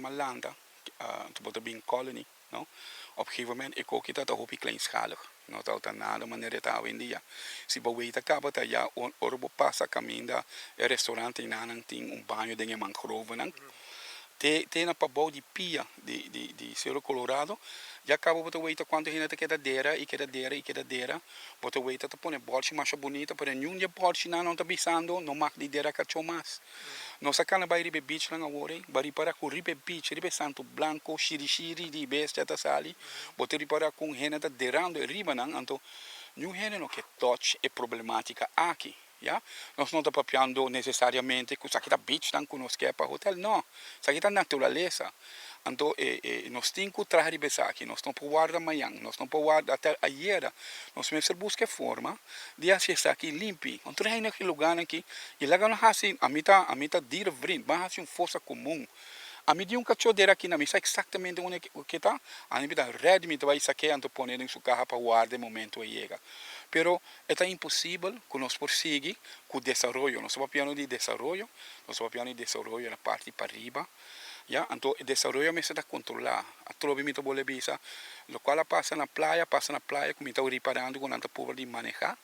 Ora landa, anto bo ta bin Colony, no? Op gegeven moment e koki ta ta hopi kleinschalig, no ta ta nada manera ta awendia. Si bo weta kaba ta ya ora bo pasa kaminda e restaurante nan tin un baño den e mangrovenan. Te te na pabou di pia di Cerro Colorado, ya kaba bo ta weta kuantu hende ta keda dera i keda dera i keda dera. Bo ta weta ta pone bòrchi masha bunita, pero niun di e bòrchinan no ta bisando no mag di dera kachó mas. Nos a kana bai riba e beachnan awor ei, bo a ripara ku riba e beach, riba e Santo Blanco, shirishiri di bestia ta sali, bo ta ripara ku un hende ta derando e ribanan, anto niun hende no ke touch e problematica aki. Ya, nos no ta papiando necesariamente cu esaki ta beachnan cu nos ke pa hotel, no, esaki ta naturalesa. Anto e e nos tin cu traha riba esaki, nos no por warda mañan, nos no por warda te ayera, nos mester busca e forma di haci esaki limpi. Anto rei na ki lugarnan aki y laga nos haci, ami ta ami ta dierenvriend, ban haci un fosa comun. Ami di un cacho dera aki na mi sa exactamente unda ke ta, ami ta ready mi ta bay sake anto pone den su caha pa warda e momento e yega. Pero E ta imposibel ku nos por sigui ku desaroyo. Nos ta papiando di desaroyo, nos ta papiando di desaroyo na parti pariba, ya. Anto e desaroyo mester ta kontrolá. Atrobe mi ta bolbe bisa, lokual a pasa na playa, a pasa na playa ku mi ta riparando ku nan ta purba di manehá,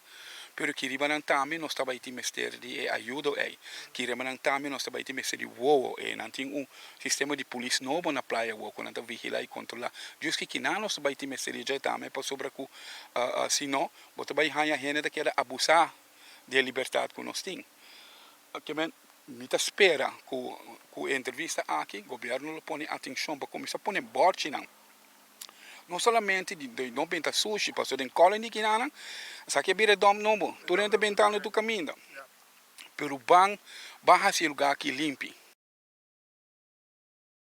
pero ki riba nan tambe nos ta bai tin mester di e ayudo ei. Ki riba nan tambe nos ta bai tin mester di wowo ei. Nan tin un sistema di polis nobo na playa awor ku nan ta vigilá i kontrolá. Djus ki kinan nos ta bai tin mester di dje tambe pasobra ku si no, Bo ta bai haña hende ta keda abusá di e libertat ku nos tin. Kimen mi ta spera ku ku e entrevista aki gobièrnu lo pone atenshon pa kuminsá pone bòrchinan, no solamente di no benta sushi, pasobra den kòlon di kinanan esaki a bira e dòmp nobo, tur hende ta bentando tur kaminda, pero ban ban hasi e lugá aki limpi.